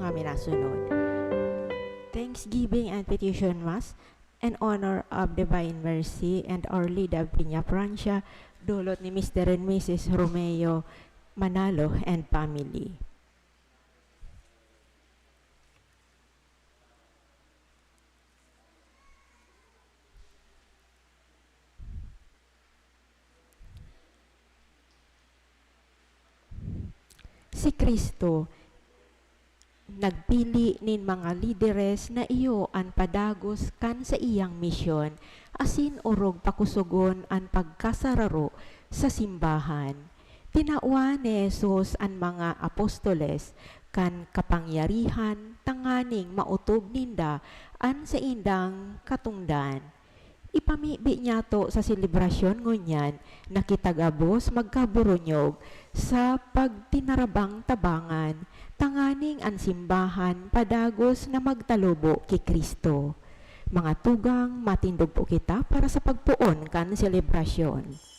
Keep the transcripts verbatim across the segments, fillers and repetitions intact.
Kami nasunod. Thanksgiving and Petition Mass in honor of Divine Mercy and Our Lady of Peñafrancia, dulot ni Mister and Missus Romeo Manalo and family. Si Cristo nagpili nin mga lideres na iyo an padagos kan saiyang misyon, asin orog pakusogon an pagkasararo sa simbahan. Tinawan ni Jesus an mga apostoles kan kapangyarihan tanganing maotob ninda an saindang katongdan. Ipamibi niyato sa selebrasyon ngunyan na kita gabos magkaburunyog sa pagtinarabang-tabangan, tanganing an simbahan padagos na magtalubo ki Cristo. Mga tugang, matindog po kita para sa pagpoon kan selebrasyon.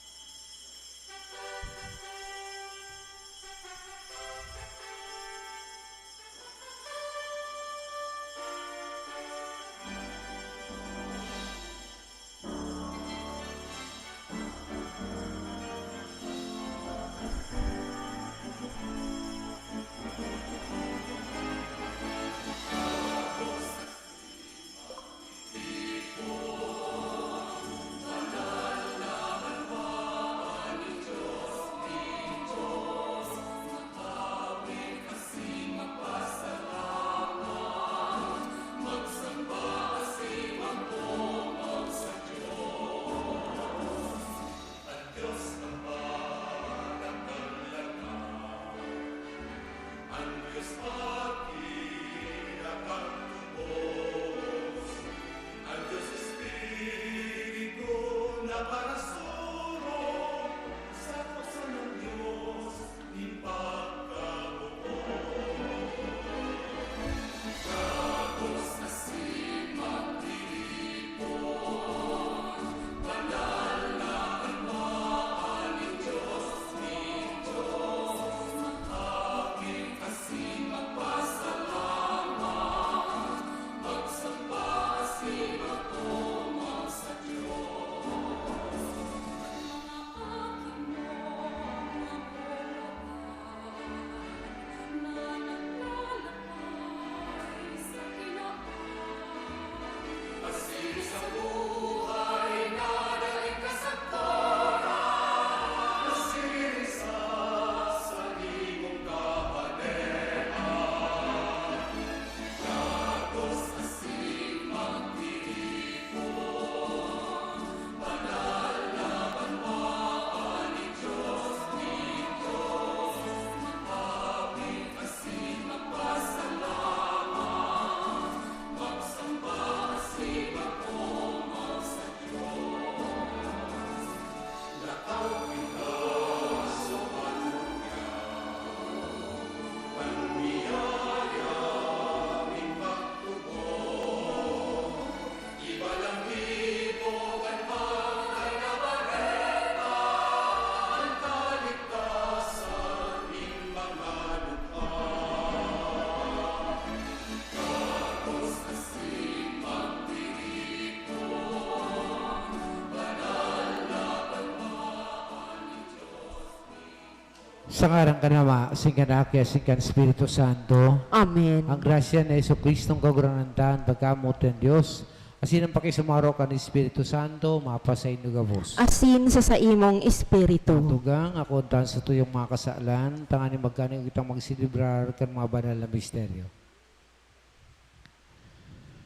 Sa ngaran kan Ama, asin kan Aki, asin kan Espiritu Santo. Amen. Ang grasya ni Jesu-Cristong Kagurangnan ta, an pagkamoot kan Dios, asin an pakisumaro kan Espiritu Santo, mapasaindo gabos. Asin sa saimong espiritu. Mga tugang, akoon ta an satuyang mga kasalan, tanganing magkanuya kitang magselebrar kan mga banal na misteryo.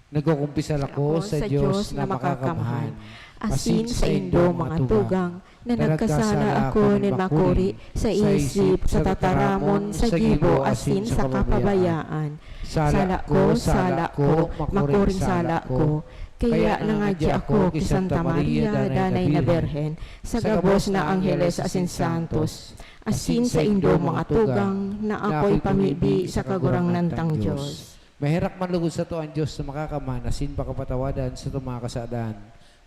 Nagkukumpisal ako sa Diyos na makakamhan, asin saindo, mga tugang, na nagkasala ako nin makuri sa isip, sa tataramon, sa gibo, asin sa kapabayaan. Sala ko, sala ko, makuring sala ko. Kaya nangadya ako ki Santa Maria, Danay na Birhen, sa gabos na angheles asin santos, asin saindo, mga tugang, na akoy pamibi sa Kagurangnan tang Diyos. Maherak man logod sato an Dios na makakamhan asin pakapatawadan satong mga kasalan.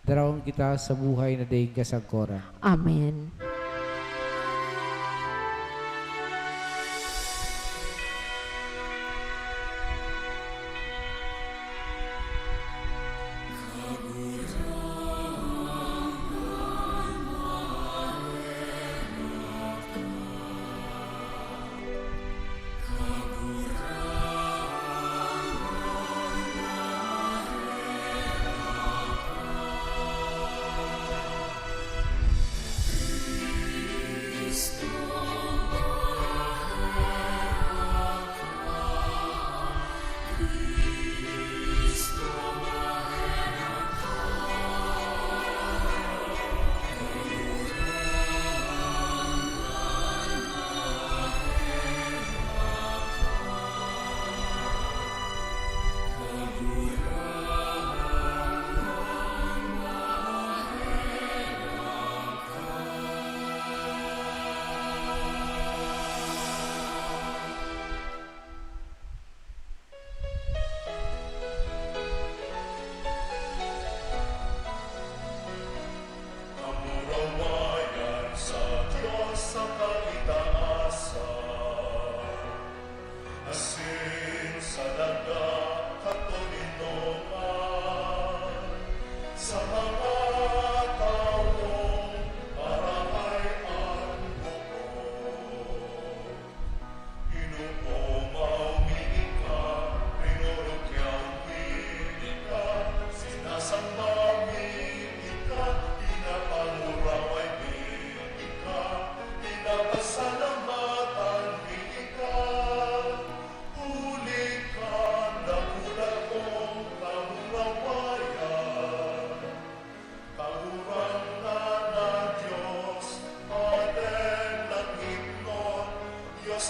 Darawon kita sa buhay na daing kasagkoran. Amen.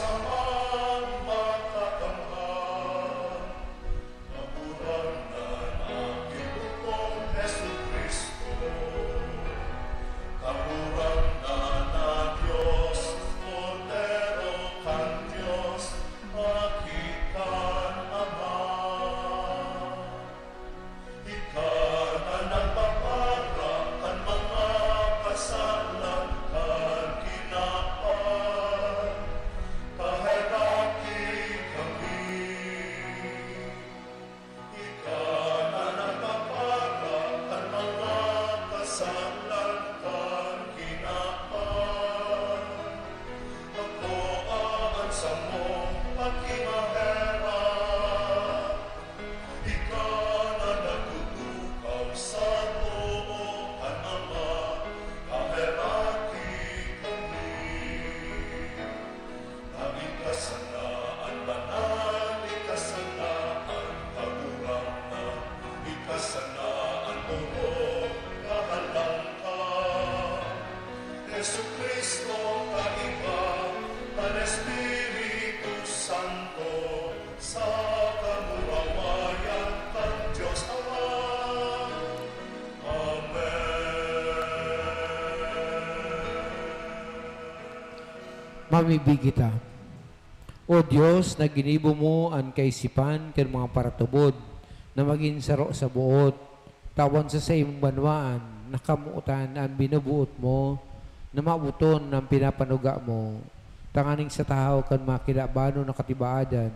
Amang makakamhan, Kagurangnan, Aki mo kong Jesu-Cristo, Kagurangnan na Dios, Kordero kan Dios, Aki kan Ama. Ika na nagpapara kan mga kasalan kan kinaban, paheraki kami. Ika na nagpapara kan mga kasalan kan kinaban, pagkoa an samong pagkimaherak. Ika na nagtutukaw sa too kan Ama, paheraki kami. Na ika sana an banal, ika sana an kagurangnan, ika sana an orog, kahalangkahan. Jesu-Cristo, kaiba kan Espiritu Santo, sa kamurawayan kan Dios Ama. Amen. Mamibi kita. O Dios, na ginibo mo an kaisipan kan mga paratubod na magin saro sa boot, tawan sa saimong banwaan na kamotan an binuboot mo, na maboton an pinapanuga mo, tanganing sa tahaw kan mga kinabanon na katibaadan,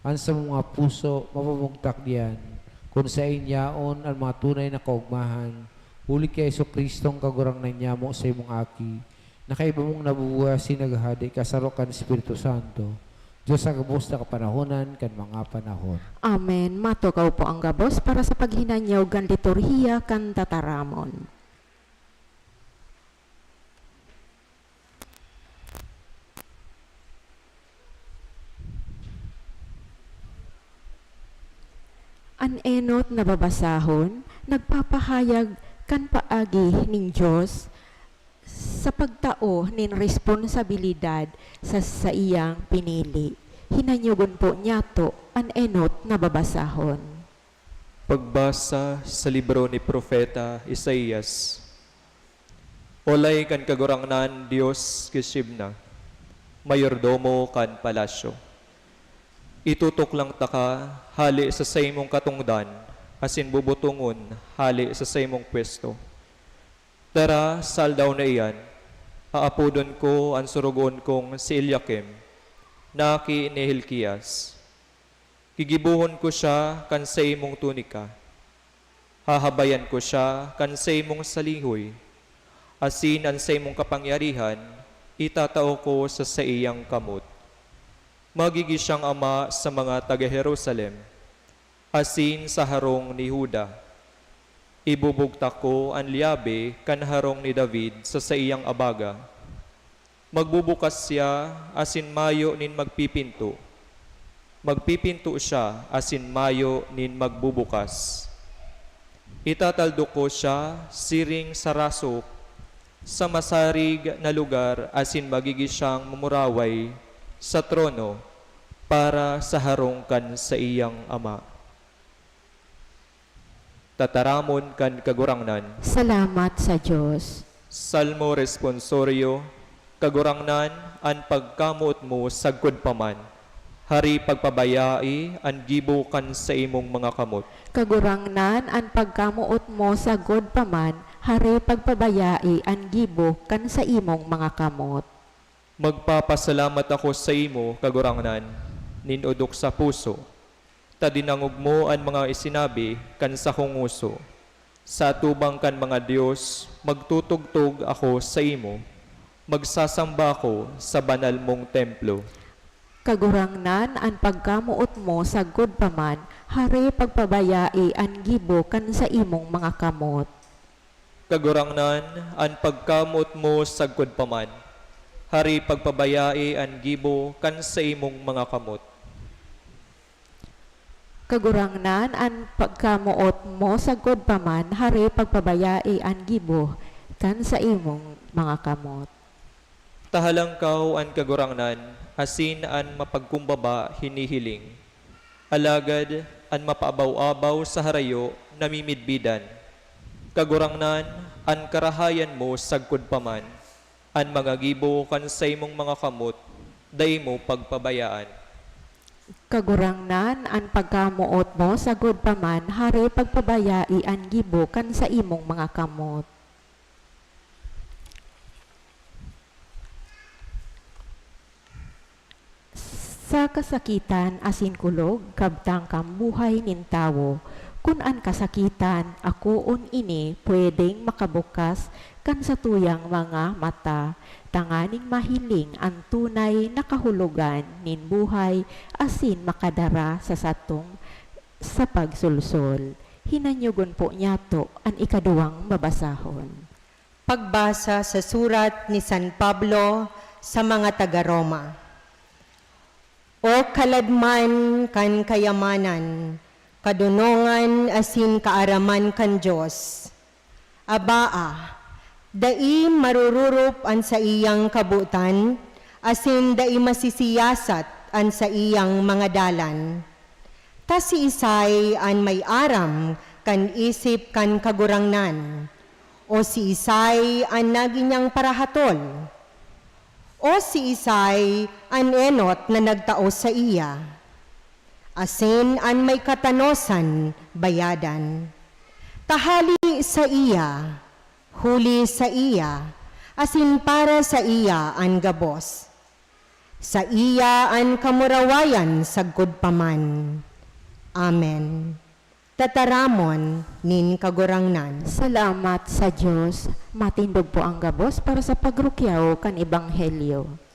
an samong mga puso mapamugtak diyan, kun saen yaon an mga tunay na kaogmahan, huli ki Jesu-Cristong Kagurangnan nyamo, saimong Aki, na kaiba mong nabubuhay asin naghahade kasaro kan Espiritu Santo, Dios sa gabos na kapanahonan kan mga panahon. Amen. Matukaw po ang gabos para sa paghinanyog kan liturhiya kan tataramon. An enot na babasahon nagpapahayag kan paagi nin Dios sa pagtao nin responsabilidad sa saiyang pinili. Hinanyogon po niyato an enot na babasahon. Pagbasa sa libro ni Propeta Isaias. Olay kan Kagurangnan Dios ki Shebna, mayordomo kan palasyo. Itutuklang taka hale sa saimong katongdan asin bubutongon hale sa saimong pwesto. Tara, sa aldaw na iyan, aapodon ko an sorogoon kong si Eliakim, na aki ni Hilkias. Gigibohon ko siya kan saimong tunika. Hahabayan ko siya kan saimong salihoy, asin an saimong kapangyarihan itatao ko sa saiyang kamot. Magigi siyang ama sa mga taga Jerusalem, asin sa harong ni Juda. Ibubugtak ko an lyabe kan harong ni David sa saiyang abaga. Magbubukas siya asin mayo nin magpipinto. Magpipinto siya asin mayo nin magbubukas. Itataldok ko siya siring sa rasok sa masarig na lugar asin magigi siyang mamuraway sa trono para sa harong kan saiyang ama. Tataramon kan Kagurangnan. Salamat sa Dios. Salmo Responsorio. Kagurangnan, an pagkamoot mo sagkod pa man, hari pagpabayai an gibo kan saimong mga kamot. Kagurangnan, an pagkamoot mo sagkod pa man, hari pagpabayai an gibo kan saimong mga kamot. Magpapasalamat ako saimo, Kagurangnan, nin odok sa puso, ta dinangog mo an mga isinabi kan sakong ngoso. Sa atubang kan mga dios, magtutugtog ako saimo, magsasamba ako sa banal mong templo. Kagurangnan, an pagkamoot mo sagkod pa man, hari pagpabayai an gibo kan saimong mga kamot. Kagurangnan, an pagkamoot mo sagkod pa man, hari pagpabayai an gibo kan saimong mga kamot. Kagurangnan, an pagkamoot mo sagkod pa man, hari pagpabayai an gibo kan saimong mga kamot. Tahalangkaw an Kagurangnan, asin an mapagkumbaba hinihiling. Alagad an mapaabaw-abaw sa harayo namimidbidan. Kagurangnan, an karahayan mo sagkod pa man, an mga gibo kan saimong mga kamot dai mo pagpabayaan. Kagurangnan, an pagkamoot mo sagkod pa man, hare pagpabayai an gibo kan saimong mga kamot. Sa kasakitan asin kulog kabtang kan buhay nin tawo. Kun an kasakitan, akoon ini pwedeng makabukas kan satuyang mga mata, tanganing mahiling an tunay na kahulogan nin buhay asin makadara sa satong sa pagsolsol. Hinanyogon po niyato an ikaduwang babasahon. Pagbasa sa surat ni San Pablo sa mga taga Roma. O kaladman kan kayamanan, kadonongan asin kaaraman kan Dios! Abaa, dai marororop an saiyang kabotan, asin dai masisiyasat an saiyang mga dalan. Ta siisay an may aram kan isip kan Kagurangnan? O siisay an nagin niyang parahatol? O siisay an enot na nagtao saiya, asin an may katanosan bayadan? Ta hali saiya, huli saiya, asin para saiya an gabos. Saiya an kamurawayan sagkod pa man. Amen. Tataramon nin Kagurangnan. Salamat sa Dios. Matindog po ang gabos para sa pagrukyaw kan Ebanghelyo.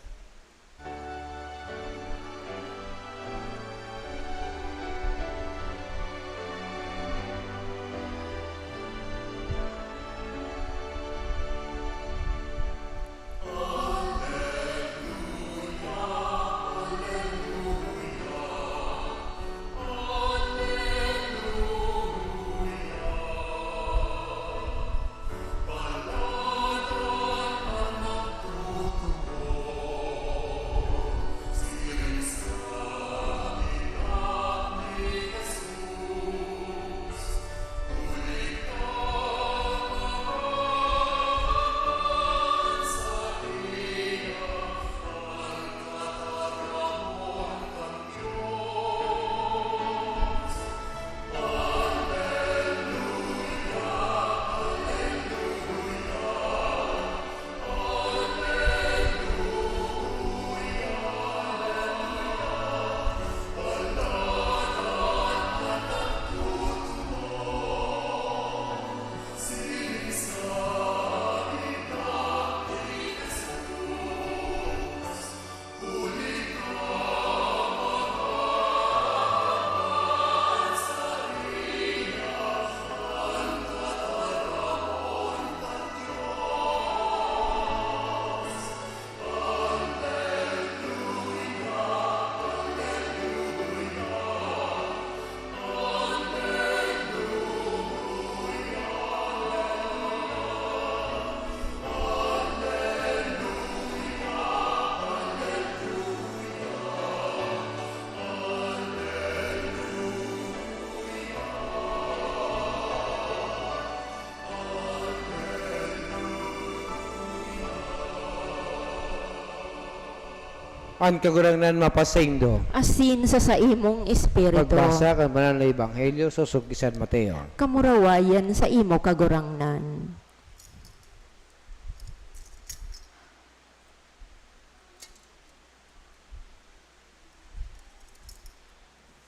An Kagurangnan mapasaindo. Asin sa saimong espiritu. Pagbasa kan Banal na Ebanghelyo sosog ki San Mateo. Kamurawayan sa imo, Kagurangnan.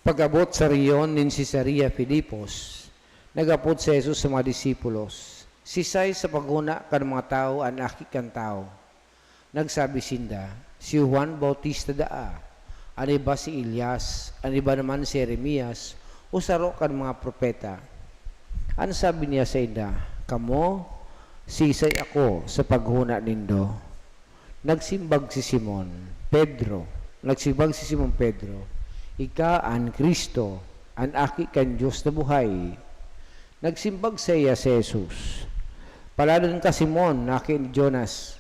Pag-abot sa rehiyon nin Cesarea Filipos, naghapot si Jesus sa mga disipulos, "Siisay sa paghona kan mga tawo an Aki kan Tawo?" Nagsabi sinda, "Si Juan Bautista daa, an iba si Elias, an iba naman si Jeremias, o saro kan mga propeta." An sabi niya sainda, "Kamo, siisay ako sa paghona nindo?" Nagsimbag si Simon Pedro, nagsimbag si Simon Pedro, "Ika an Cristo, an Aki kan Dios na buhay." Nagsimbag saiya si Jesus, "Paladon ka, Simon, aki ni Jonas.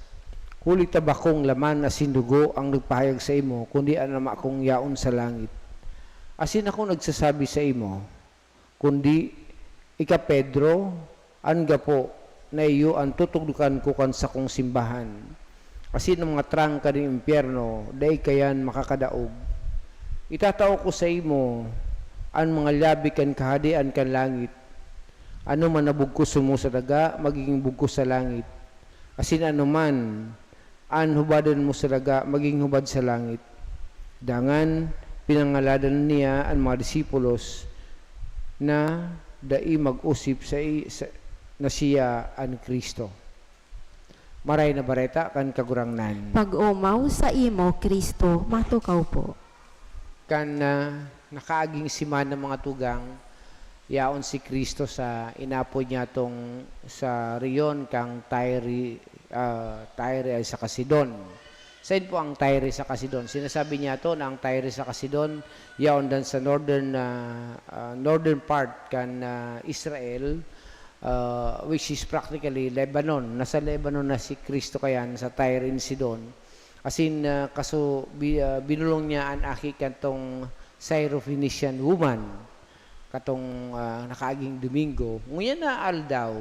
Huli ta bakong laman asin dugo ang nagpahayag saimo, kundi an Ama kong yaon sa langit. Asin ako nagsasabi saimo, kundi ika, Pedro, an gapo na iyo an tutukdokan ko kan sakong simbahan, asin an mga trangka nin impyerno dai kaiyan makakadaog. Itatao ko saimo an mga lyabe kan Kahadean kan langit. Anoman na bugkos mo sa daga, magigin bugkos sa langit, asin anoman an hubadan mo sa daga, magigin hubad sa langit. Dangan pinangaladan niya an mga disipulos na dai mag-osip sa, sa, na siya an Cristo. Maray na Bareta kan Kagurangnan. Pag-omaw saimo, Cristo, matukaw po. Kan, ah, nakaaging semana, mga tugang, yaon si Cristo sa inapod niya tong sa rehiyon kan Tyre, ah, Tyre saka Sidon. Sain po ang Tyre saka Sidon? Sinasabi niya to na ang Tyre saka Sidon yaon dan sa northern, ah, ah, northern part kan, ah, Israel, ah, which is practically Lebanon. Nasa Lebanon na si Cristo kayan, sa Tyre and Sidon. Asin, ah, kaso bi-, ah, binulong niya an aki kantong Syrophoenician woman, katong, ah, nakaaging Domingo. Ngunyan na aldaw,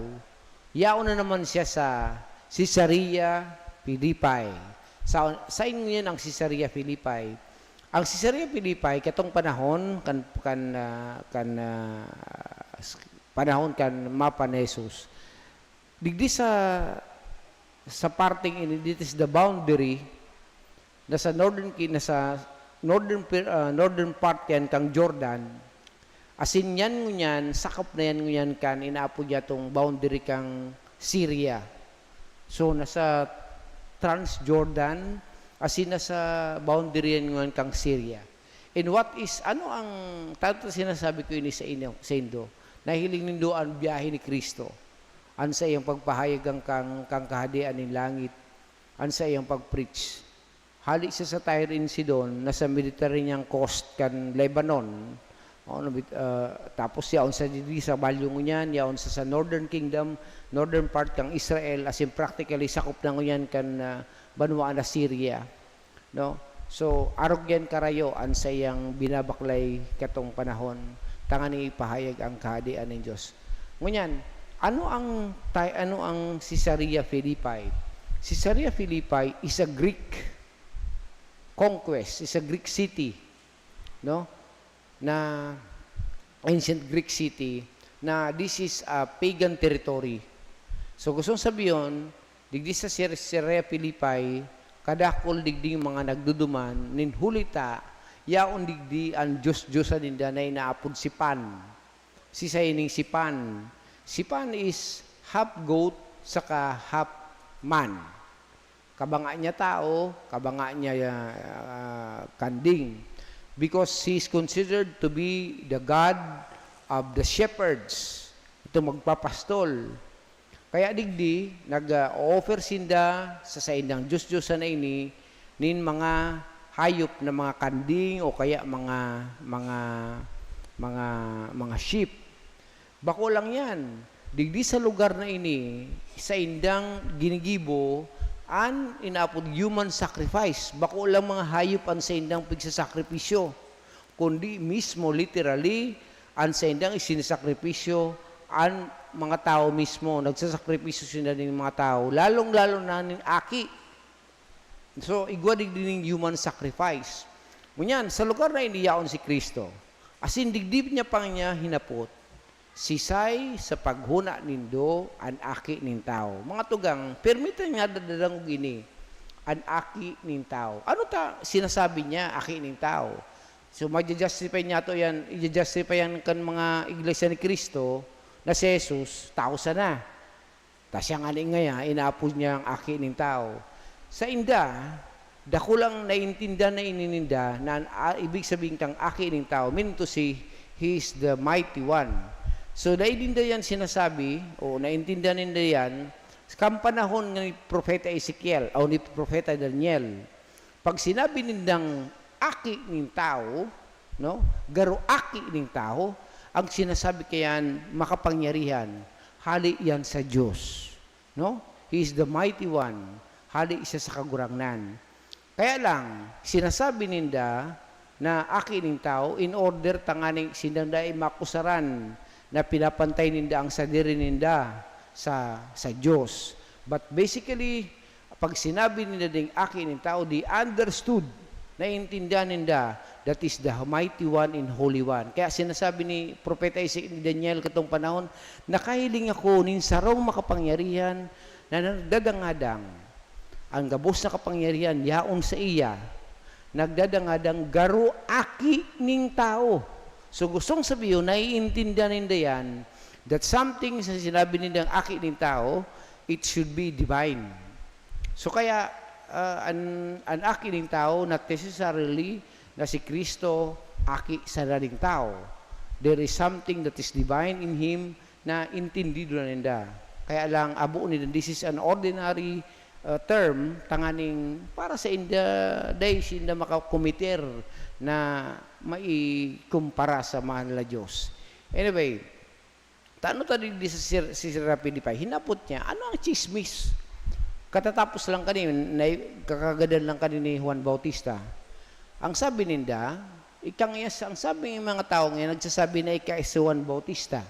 yaon na naman siya sa Caesarea Philippi. Sa, sain ngunyan ang Caesarea Philippi? Ang Caesarea Philippi, katong panahon kan, kan, ah, kan, ah, s-, panahon kan mapa ni Jesus, digdi sa, sa parteng ini, this is the boundary, nasa northern ki-, nasa northern per-, ah, northern part yan kan Jordan. Asin yan ngunyan, sakop na yan ngunyan kan inaapod niya tong boundary kan Syria. So, nasa Transjordan, asin nasa boundary yan ngunyan kan Syria. And what is, ano ang, tanto sinasabi ko ini sa inyo, saindo, nahiling nindo an biyahe ni Cristo, an saiyang pagpahayag kan, kan, kan Kahadean nin langit, an saiyang pag-preach. Hale siya sa Tyre and Sidon, nasa Mediterranean coast kan Lebanon. O, nabit-, ah, tapos yaon sa didi sa balyo ngunyan, yaon sa, sa Northern Kingdom, northern part kan Israel, asin practically sakop na ngunyan kan, ah, banwaan na Syria. No? So, arog yan karayo an saiyang binabaklay katong panahon, tanganing ipahayag an Kahadean nin Dios. Ngunyan, ano ang Ty-, ano ang Caesarea Philippi? Caesarea Philippi is a Greek conquest, is a Greek city, no? Na ancient Greek city, na this is a pagan territory. So, gustong sabihon, digdi sa Cer-, Caesarea Philippi, kadakul digdi mga nagduduman, nin huli ta, yaon digdi an dios-diosan ninda na inaapod si Pan. Siisay ning si Pan? Si Pan is half goat saka half man. Kabanga niya tao, kabanga niya, ah, kanding. Because he is considered to be the god of the shepherds. Ito magpapastol. Kaya digdi, nag, ah, o-offer sinda sa saindang dios-diosan na ini nin mga hayop na mga kanding o kaya mga, mga, mga, mga sheep. Bako lang yan. Digdi sa lugar na ini, saindang ginigibo an inaapod human sacrifice. Bako lang mga hayop an saindang pigsasakripisyo, kundi mismo, literally, an saindang isinisakripisyo, an mga tawo mismo, nagsasakripisyo sinda nin mga tawo, lalong-lalo na nin aki. So, igwa digdi nin human sacrifice. Ngunyan, sa lugar na ini yaon si Cristo. Asin digdi niya pa niya hinapot, "Siisay sa paghona nindo an Aki nin Tawo?" Mga tugang, pirmi ta nga dadangog ini, an Aki nin Tawo. Ano ta sinasabi niya, Aki nin Tawo? So, maja-justify niya to yan, ija-justify yan kan mga iglesia ni Cristo na si Jesus, tawo sana. Ta siya ngani ngaya, inaapod niya an Aki nin Tawo. Sainda, dakulang naintindihan na ini ninda na an, ah, ibig sabihin kan Aki nin Tawo, meaning to say, He is the Mighty One. So, dai ninda yan sinasabi, o naintindihan ninda yan, kan panahon ni Propeta Ezekiel o ni Propeta Daniel. Pag sinabi nindang aki nin tawo, no? Garo aki nin tawo, ang sinasabi kayan makapangyarihan, hale yan sa Dios, no? He is the mighty one. hali siya sa Kagurangnan. Kaya lang, sinasabi ninda na aki nin tawo in order tanganing sindang dai maakusaran na pinapantay ninda ang sadiri ninda sa, sa Dios. But basically, pag sinabi ninda ding aki nin tawo, they understood, naintindihan ninda, that is the Mighty One and Holy One. Kaya sinasabi ni Propeta Isi-, ni Daniel katong panahon, "Nakahiling ako nin sarong makapangyarihan na nagdadangadang. Ang gabos na kapangyarihan yaon sa iya. Nagdadangadang garo aki nin tawo." So, gustong sabihon, naiintindihan ninda yan, that something sa sinabi nindang aki nin tawo, it should be divine. So, kaya, ah, an, an aki nin tawo, not necessarily na si Cristo aki sana nin tawo. There is something that is divine in him na intindido na ninda. Kaya lang, abo ninda, this is an ordinary, ah, term, tanganing para sa inda, dai sinda makakomiter na maikumpara sa mahal na Diyos. Anyway, tano ta digdi sa sir-, si Serapi Dipay, hinapot niya, "Ano ang tsismis?" Katatapos lang kani, nai-, kakagadan lang kani ni Juan Bautista. Ang sabi ninda, ikang, ang sabi ng mga tawo ngayon, nagsasabi na ika si Juan Bautista.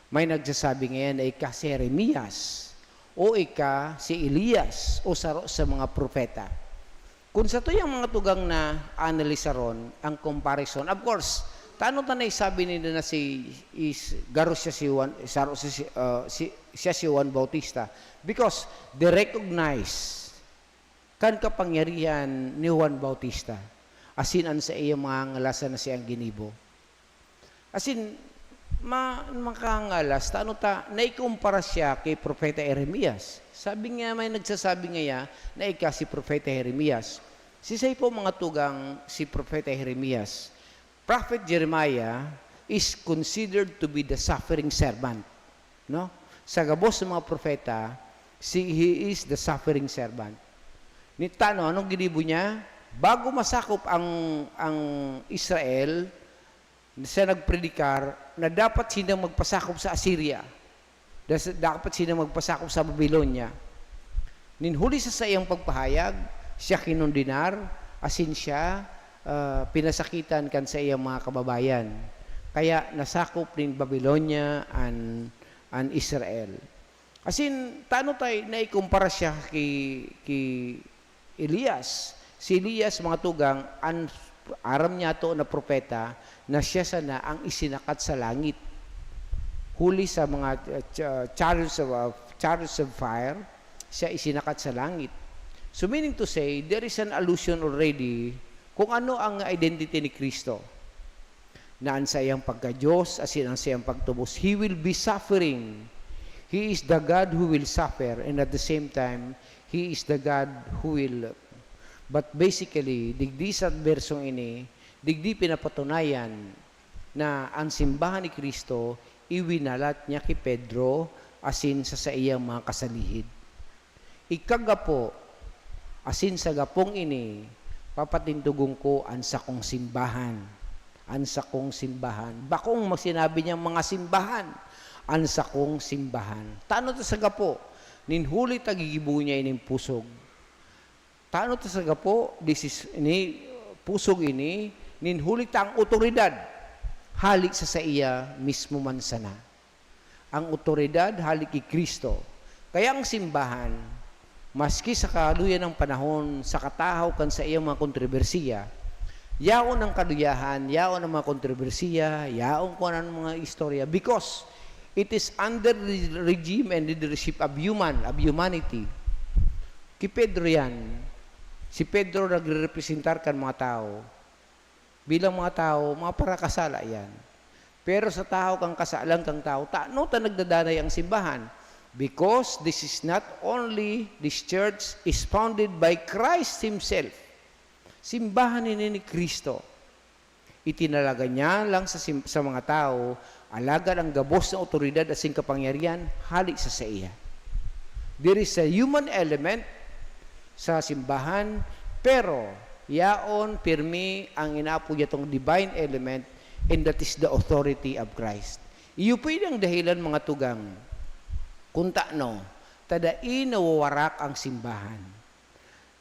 May nagsasabi ngayon na ika si Jeremias, o ika si Elias, o saro sa mga propeta. Kun satuyang mga tugang na analisaron ang comparison, of course, tano ta naisabi ninda na si, is, garo siya si Juan, saro si, si, ah, si, siya si Juan Bautista? Because they recognize kan kapangyarihan ni Juan Bautista, asin an saiyang mga ngalasan na siyang ginibo. Asin, ma-, makangalas, tano ta naikumpara siya ki Propeta Jeremias. Sabi nga, may nagsasabi ngaya na ika si Propeta Jeremias. Sisay po, mga tugang, si Propeta Jeremias? Prophet Jeremiah is considered to be the suffering servant, no? Sa gabos sa mga propeta, si, he is the suffering servant. Ni tano, anong ginibo niya? Bago masakop ang, ang Israel, siya nagpredikar na dapat sindang magpasakop sa Assyria. Das-, dapat sindang magpasakop sa Babylonia. Nin huli sa saiyang pagpahayag, siya kinondenar, asin siya, ah, pinasakitan kan saiyang mga kababayan. Kaya nasakop nin Babylonia an, an Israel. Asin, tano ta naikumpara siya ki, ki Elias. Si Elias, mga tugang, an, aram niyato na propeta na siya sana ang isinakat sa langit. Huli sa mga, uh, cha-, chariots of, uh, chariots of fire, siya isinakat sa langit. So, meaning to say, there is an allusion already kung ano ang identity ni Cristo. Na an saiyang pagka-Diyos asin an saiyang pagtubos, he will be suffering. He is the God who will suffer, and at the same time, he is the God who will. But basically, digdi sa bersong ini, digdi pinapatunayan na an simbahan ni Cristo, iwinalat niya ki Pedro asin sa saiyang mga kasalihid. Ikagapo, asin sa gapong ini, papatindogon ko an sakong simbahan. An sakong simbahan. Bakong sinabi niyang mga simbahan, an sakong simbahan. Tano ta sa gapo, nin huli ta gigibo niya ining pusog. Tano ta sa gapo, this is, ini, pusog ini, nin huli ta ang otoridad, hali sa saiya mismo man sana. Ang otoridad hali ki Cristo. Kaya ang simbahan, maski sa kaluyan ng panahon, sa katahaw kan saiyang mga kontrobersiya, yaon ang kaluyahan, yaon ang mga kontrobersiya, yaon kung anong mga istorya, because it is under the regime and leadership of human, of humanity. Ki Pedro yan. Si Pedro nagrerepresentar kan mga tao. Bilang mga tao, mga parakasala yan. Pero sa tahaw kan kasalan kan tao, tano ta nagdadanay ang simbahan? Because this is not only, this church is founded by Christ Himself. Simbahan ini ni Cristo. Itinalaga niya lang sa sim-, sa mga tao, alagad ang gabos na otoridad asin kapangyarihan hali sa saiya. There is a human element sa simbahan, pero yaon pirmi ang inaapo niyatong divine element, and that is the authority of Christ. Iyo pwede ang dahilan, mga tugang, kung tano ta dai nawawarak ang simbahan.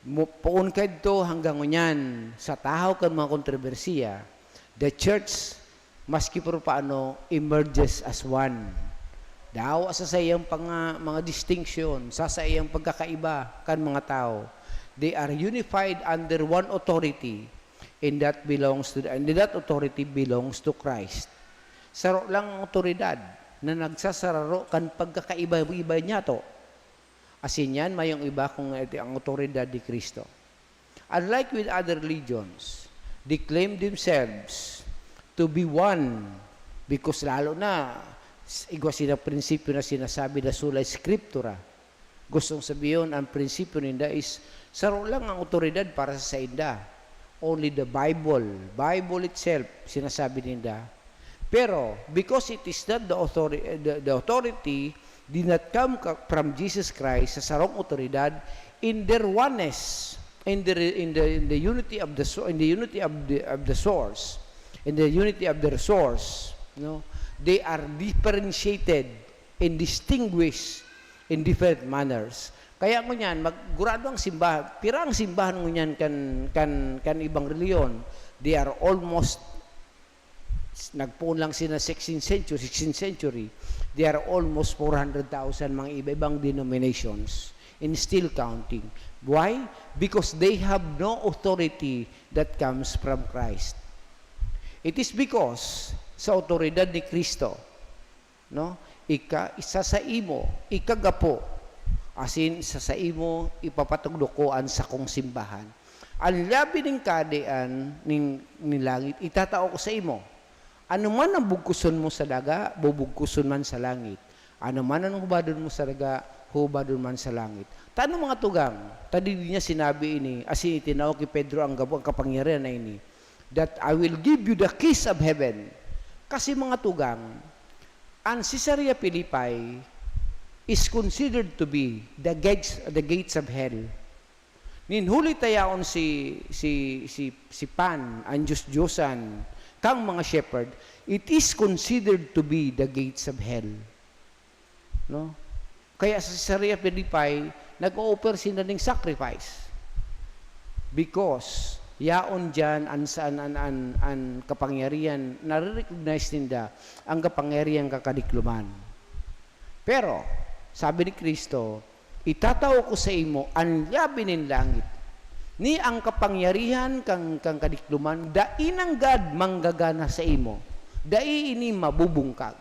Mo-, poon kadto hanggang ngunyan, sa tahaw kan mga kontrobersiya, the church, maski pero paano, emerges as one. Dawa sa saiyang panga-, mga distinction, sa saiyang pagkakaiba kan mga tawo. They are unified under one authority, and that belongs to, and that authority belongs to Christ. Saro lang ang awtoridad na nagsasararo kan pagkakaiba-iba niyato. Asin yan, mayong iba kung ang awtoridad ni Cristo. Unlike with other religions, they claim themselves to be one because lalo na s-, igwa sina prinsipyo na sinasabi na sola scriptura. Gustong sabihon, ang prinsipyo ninda is saro lang ang awtoridad para sa sainda. Only the Bible, Bible itself, sinasabi ninda. Pero because it is not the authority, the, the authority did not come ka-, from Jesus Christ sa sarong awtoridad, in their oneness, in the, in the, in the unity of the so-, in the unity of the, of the source, in the unity of their source, no? They are differentiated and distinguished in different manners. Kaya ngunyan, mag-, gurado ang simbahan. Pira ang simbahan ngunyan kan, kan, kan ibang reliyon? They are almost, nagpoon lang sina sixteenth century, sixteenth century. They are almost four hundred thousand mga iba-ibang denominations and still counting. Why? Because they have no authority that comes from Christ. It is because sa awtoridad ni Cristo, no? Ika, isa sa imo, ikagapo, asin isa sa imo, ipapatugdok ko an sakong simbahan. An yabi nin Kahadean nin, nin langit, itatao ko sa imo. Ano man ang bugkuson mo sa daga, bubugkuson man sa langit. Ano man ang hubadon mo sa daga, hubadon man sa langit. Tano, mga tugang, ta digdi niya sinabi ini, asin itinao ki Pedro ang gabo, ang kapangyarihan na ini, that I will give you the keys of heaven. Kasi, mga tugang, an Caesarea Philippi is considered to be the gates, the gates of hell. Nin huli ta yaon si, si, si, si Pan, an Diyos-Diyosan, kang mga shepherd, it is considered to be the gates of hell. No? Kaya sa Caesarea Philippi, nag-o-offer sinda ning sacrifice. Because yaon diyan an, an, an, an, an kapangyarihan, nare-recognize ninda ang kapangyarihan kan kadikloman. Pero, sabi ni Cristo, "Itatao ko sa imo an yabi nin langit." Ni ang kapangyarihan kan, kan kadikloman, dai nanggad manggagana sa imo. Dai ini mabubungkag.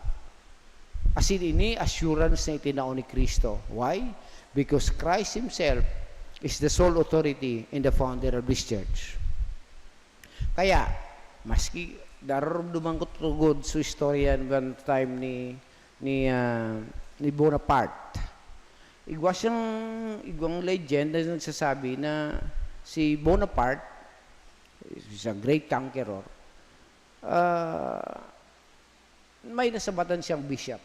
Asin ini assurance na itinao ni Cristo. Why? Because Christ himself is the sole authority and the founder of this church. Kaya, maski naroromdoman ko tugod sa istorya one time ni, ni, ah, ni Bonaparte. Igwa siyang, igwang legend na nagsasabi na si Bonaparte, is a great conqueror, ah, may nasabatan siyang bishop.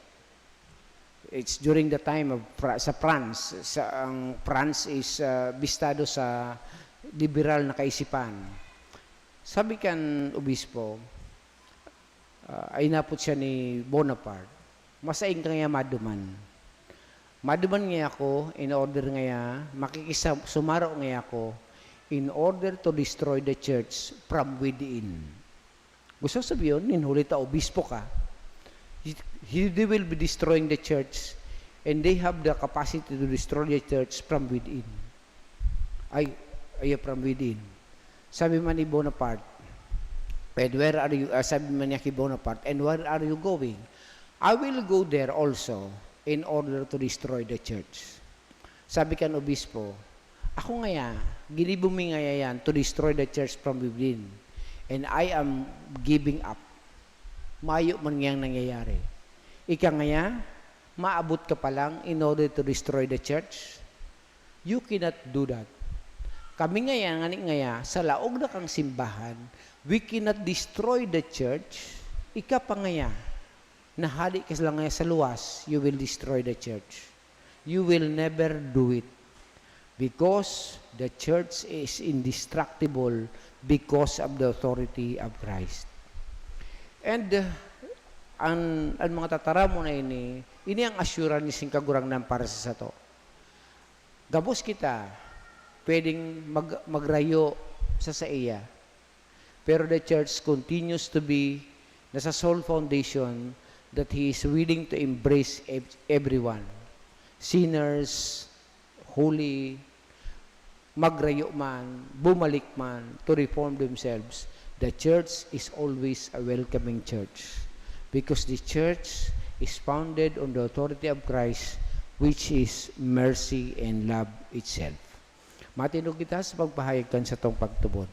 It's during the time of Fra-, sa France. Sa, ang France is, ah, bistado sa liberal na kaisipan. Sabi kan obispo, ah, inapot siya ni Bonaparte, "Masain ka ngaya maduman. Maduman ngaya ako in order ngaya, makikisa-, sumaro ngaya ako in order to destroy the church from within." Gusto sabihon, nin huli ta obispo ka, he, he, they will be destroying the church, and they have the capacity to destroy the church from within. Ay, ay, from within. Sabi man ni Bonaparte, "And where are you," ah, sabi man niya kay Bonaparte, "And where are you going?" "I will go there also in order to destroy the church." Sabi kan obispo, "Ako ngaya, ginibo mi ngaya yan to destroy the church from within. And I am giving up." Mayo man ngayang nangyayari. Ika ngaya, maabot ka pa lang in order to destroy the church? You cannot do that. Kami ngaya, ngani ngaya, sa laog na kang simbahan, we cannot destroy the church. Ika pa ngaya, na hali ka lang ngaya sa luwas, you will destroy the church. You will never do it. Because the church is indestructible because of the authority of Christ. And, uh, an, an mga tataramon na ini, ini ang assurance nin Kagurangnan para sa sato. Gabos kita pwedeng mag-, magrayo sa saiya. Pero the church continues to be nasa sole foundation that he is willing to embrace ev-, everyone. Sinners, holy, magrayo man, bumalik man to reform themselves. The church is always a welcoming church because the church is founded on the authority of Christ, which is mercy and love itself. Matindog kita sa pagpahayag kan satong pagtubod.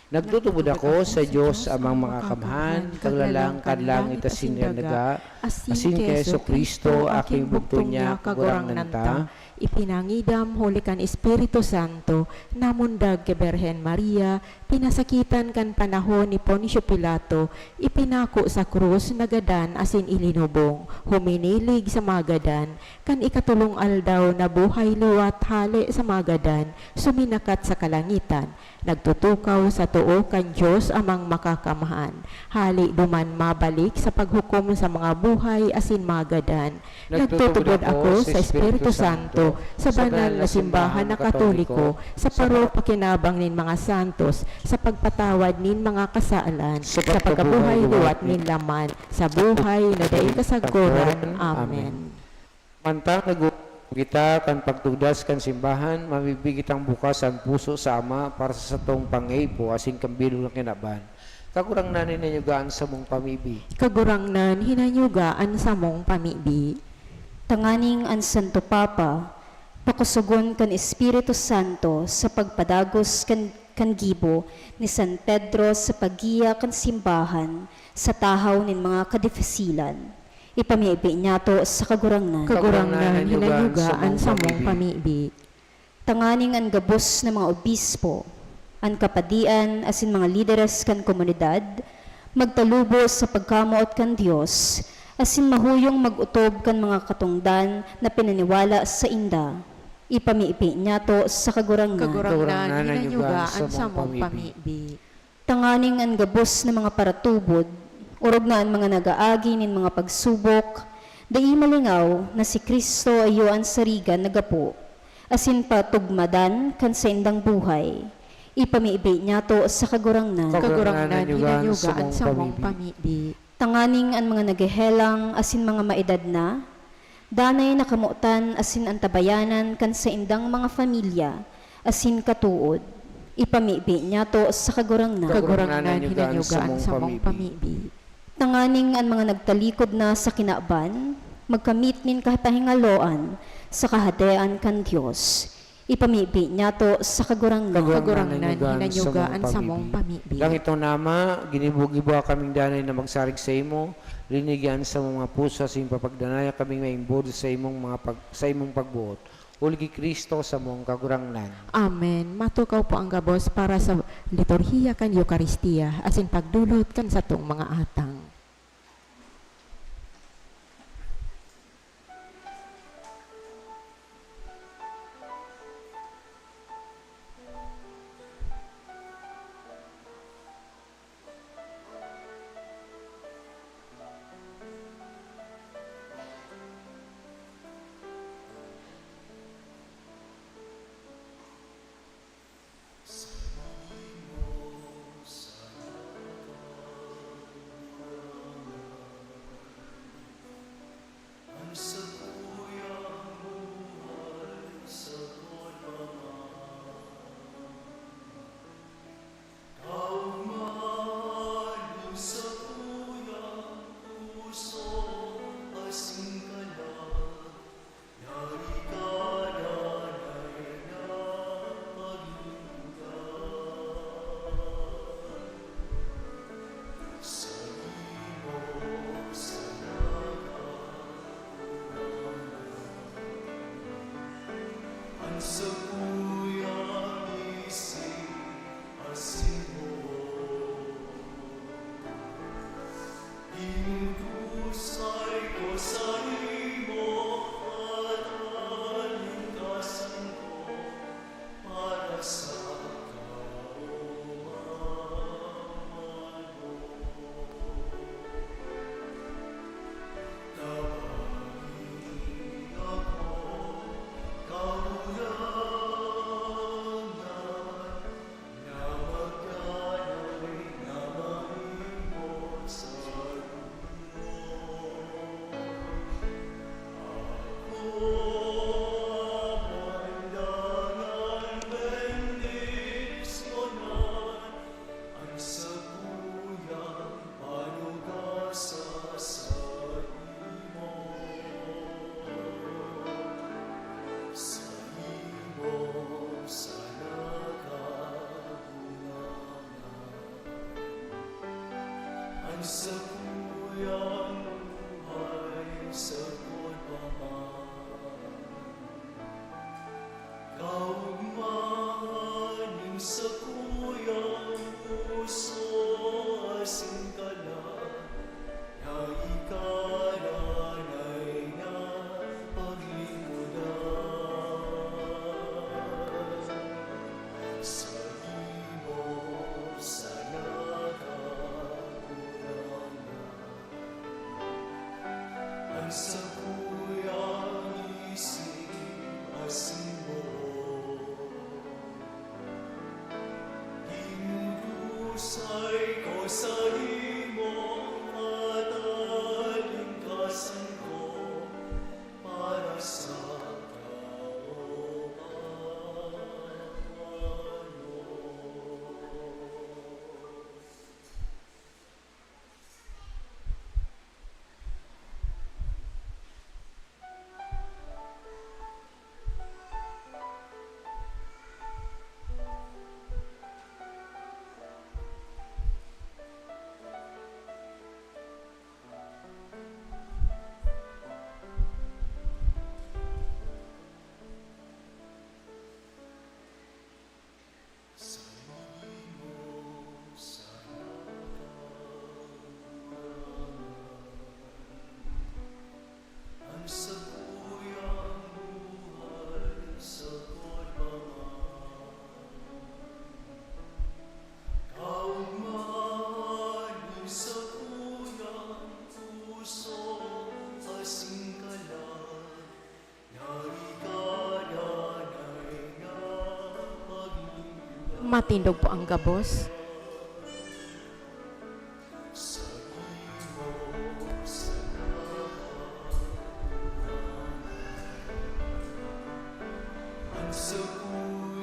Nagtutubod ako sa Dios Amang Makakamhan, kaglalang kan langit asin daga, asin ki Jesu-Cristo, aking bugto niya, Kagurangnan ta, ipinangidam huli kan Espiritu Santo, namundag ki Birhen Maria, pinasakitan kan panahon ni Poncio Pilato, ipinako sa krus, nagadan asin ilinubong, huminilig sa magadan, kan ikatolong aldaw nabuhay liwat hale sa magadan, suminakat sa kalangitan, nagtutukaw sa too kan Dios Amang Makakamhan. Hale duman mabalik sa paghukom sa mga buhay asin magadan. Nagtutubod ako sa Espiritu Santo, sa banal na simbahan na Katoliko, sa paro-pakinabang nin mga santos, sa pagpatawad nin mga kasalan, sa pagkabuhay liwat nin laman, sa buhay na dai kasaguran. Amen. Mantang nag-, kita kan pagtugdas kan simbahan, mamibi kitang bukas an puso sa Ama para sa satong pangaipo asin kan bilog na kinaban. Kagurangnan, hinanyuga an samong pamibi. Kagurangnan, hinanyuga an samong pamibi. Tanganing an Santo Papa, pakusogon kan Espiritu Santo sa pagpadagos kan, kan gibo ni San Pedro sa paggiya kan simbahan sa tahaw nin mga kadifisilan. Ipamibi niyato sa Kagurangnan. Kagurangnan, hinanyuga an samong pamibi. Tanganing an gabos na mga obispo, an kapadian asin mga lideres kan komunidad magtalubo sa pagkamoot kan Dios asin mahuyong mag-otob kan mga katongdan na pinaniwala sainda. Ipamibi niyato sa Kagurangnan. Kagurangnan, hinanyuga an samong pamibi. Tanganing an gabos na mga paratubod, orog na an mga nag-aagi nin mga pagsubok, dai malingaw na si Cristo iyo an sarigan na gapo, asin patugmadan kan saindang buhay. Ipamibi niyato sa Kagurangnan. Kagurangnan, hinanyuga an samong pamibi. Tanganing an mga naghehelang asin mga maedad na, danay na kamotan asin antabayanan kan saindang mga pamilya asin katood, ipamibi niyato sa Kagurangnan. Kagurangnan, hinanyuga an samong pamibi. Tanganing an mga nagtalikod na sa kinaban, magkamit nin kapahingaloan sa Kahadean kan Dios. Ipamibi niyato sa Kagurangnan. Kagurangnan, hinanyuga an samong pamibi. Daing itong Ama, ginibo-gibo kaming danay na magsarig saimo, linigi an samong mga puso asin papagdanaya kaming maimbod sa imong mga pag-, sa imong pagboot. Huli ki Cristo samong Kagurangnan. Amen. Matukaw po ang gabos para sa liturhiya kan Eukaristia asin pagdulot kan satong mga atang. Sakuyang buhay, sagkod pa man. Kaogmahan nin sakuyang puso asin kalag na ikaranay na paglingkodan. Sa imo sana kagurangnan, an sakuyang isip asin borok. Dinudusay ko sa imong katalingkasan ko para sa kaopawan. Matindog po ang gabos.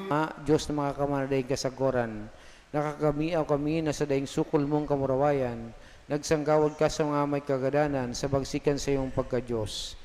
Ah, Diyos na makakamana daing kasagoran, nakakamia kami na sa daing sukol mong kamurawayan, nagsanggawad ka sa mga may kagadanan sa bagsikan sa iyong pagka-Diyos.